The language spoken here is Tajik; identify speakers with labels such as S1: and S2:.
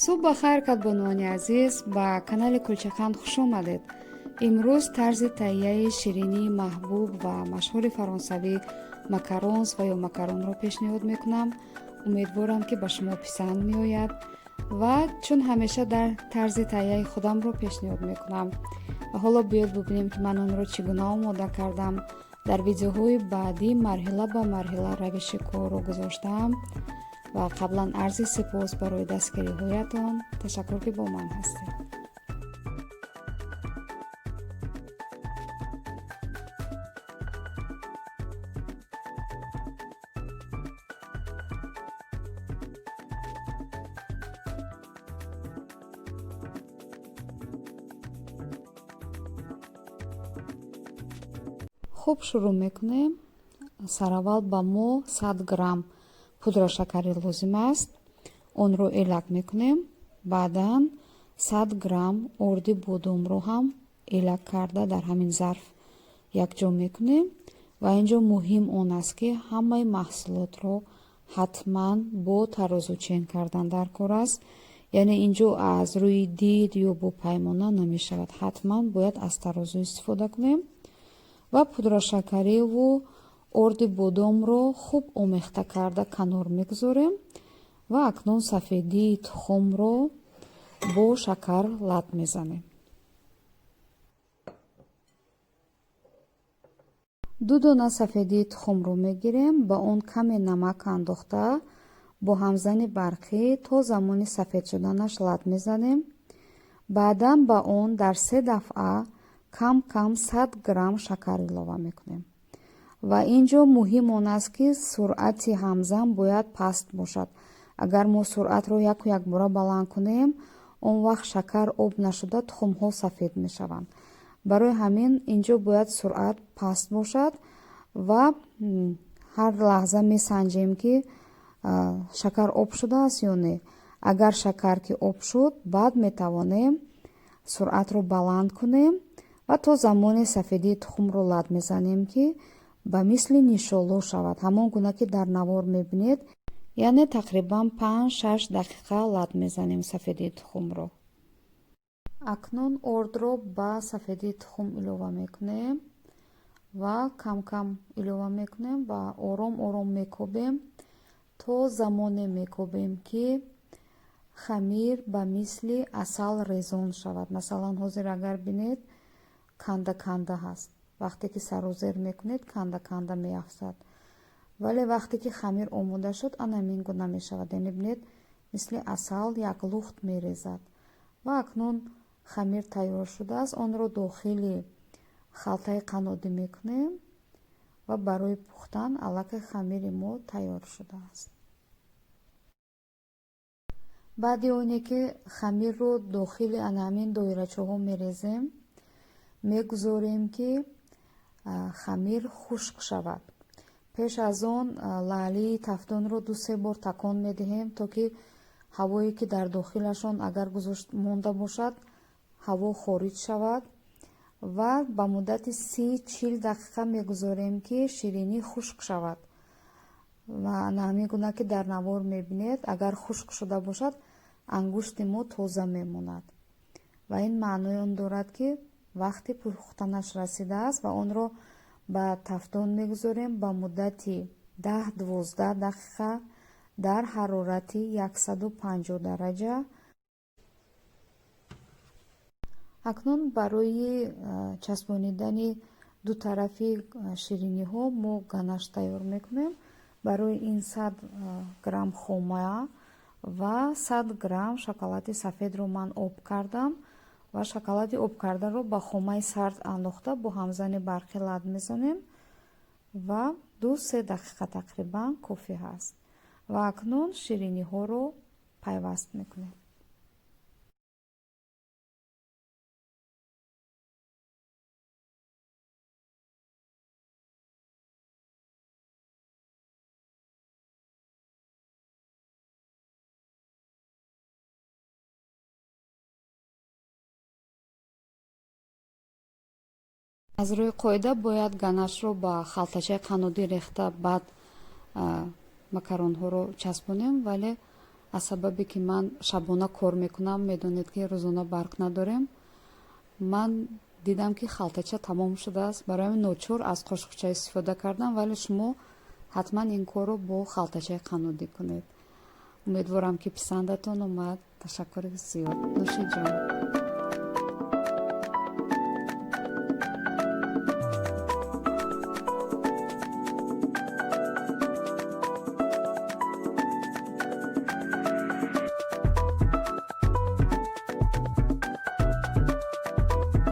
S1: Субҳ ба хайр, кадбонуони азиз, ба канали Кулчақанд хуш омадед. Имрӯз тарзи таҳияи ширинии маҳбуб ва машҳури фаронсавӣ макаронс ва ё макаронро пешниҳод мекунам. Умедворам, ки ба шумо писанд меояд ва чун ҳамеша дар тарзи таҳияи худамро пешниҳод мекунам. Ва ҳоло биёед бубинем, ки ман онро чӣ гуна омода кардам. Дар видеоҳои баъдӣ марҳила ба марҳила равиши корро гузоштаам. Ва қаблан арзи сипос барои дастгириҳоятон. Ташаккур, ки бо ман ҳастед. Хуб, шурӯъ мекунем. Сараввал ба мо 100 грамм пудрашакарӣ лозим аст. Онро элак мекунем. Баъдан 100 грамм орди бодомро ҳам элак карда, дар ҳамин зарф якҷо мекунем. Ва инҷо муҳим он аст, ки ҳамаи маҳсулотро ҳатман бо тарозу чен кардан дар кор аст. Яъне инҷо аз рӯи дид ё бо паймона намешавад, ҳатман бояд аз тарозу истифода кунем. Ва пудрашакариву орди бодомро хуб омехта карда канор мегузорем. Ва акнун сафедии тухмро бо шакар лат мезанем. Ду дона сафедии тухмро мегирем, ба он каме намак андохта, бо ҳамзани барқӣ то замони сафед шуданаш лат мезанем. Баъдан ба он дар се дафъа кам кам 100 грамм шакар илова мекунем. Ва ин ҷо муҳим он аст, ки суръати ҳамзан бояд паст бошад. Агар мо суръатро яку якбора баланд кунем, он вақт шакар об нашуда, тухмҳо сафед мешаванд. Барои ҳамин инҷо бояд суръат паст бошад ва ҳар лаҳза месанҷем, ки шакар об шудааст ё не. Агар шакар ки об шуд, баъд метавонем суръатро баланд кунем ва то замоне сафедии тухмро лат мезанем, ки ба мисли нишоло шавад, ҳамон гуна ки дар навор мебинед. Яъне тақрибан 5-6 дақиқа лат мезанем сафедии тухмро. Акнун ордро ба сафедии тухм илова мекунем ва кам-кам илова мекунем ва ором ором мекобем. То замоне мекобем, ки хамир ба мисли асал резон шавад. Масалан, ҳозир агар бинед, канда канда ҳаст. Вақте ки сарозер мекунед, канда канда меафзад. Вале вақте ки хамир омода шуд, ана ҳамин гуна мешавад. Яъне бинед, мисли асал як лухт мерезад. Ва акнун хамир тайёр шудааст. Онро дохили халтаи қаннодӣ мекунем ва барои пухтан аллакай хамири мо тайёр шудааст. Баъди оне ки хамирро дохили ана ҳамин доирачаҳо мерезем, мегузорем, ки хамир хушк шавад. Пеш аз он лаълии тафдонро ду-се бор такон медиҳем, то ки ҳавое ки дар дохилашон агар гузошт монда бошад, ҳаво хориҷ шавад. Ва ба муддати 30-40 дақиқа мегузорем, ки ширинӣ хушк шавад. Ва ана ҳамин гуна ки дар навор мебинед, агар хушк шуда бошад, ангушти мо тоза мемонад ва ин маънои он дорад, ки вақти пухтанаш расидааст. Ва онро ба тафдон мегузорем ба муддати 10-12 дақиқа дар ҳарорати 150 дараҷа. Акнун барои часпонидани ду тарафи шириниҳо мо ганаш тайёр мекунем. Барои ин 100 грамм хома ва 100 грамм шоколади сафедро ман об кардам ва шоколади обкардаро ба хомаи сард андохта, бо ҳамзани барқӣ лат мезанем ва 2-се дақиқа тақрибан кофӣ ҳаст. Ва акнун шириниҳоро пайваст мекунем. Аз рӯи қоида бояд ганашро ба халтачаи қаннодӣ рехта, баъд макаронҳоро часпонем, вале Аз сабабе ки ман шабона кор мекунам, медонед, ки рӯзона барқ надорем, ман дидам, ки халтача тамом шудааст. Барои ҳамин ночор аз қошуқча истифода кардам, вале шумо ҳатман ин корро бо халтачаи қаннодӣ кунед. Умедворам, ки писандатон омад. Ташаккури зиёд, нӯши ҷон.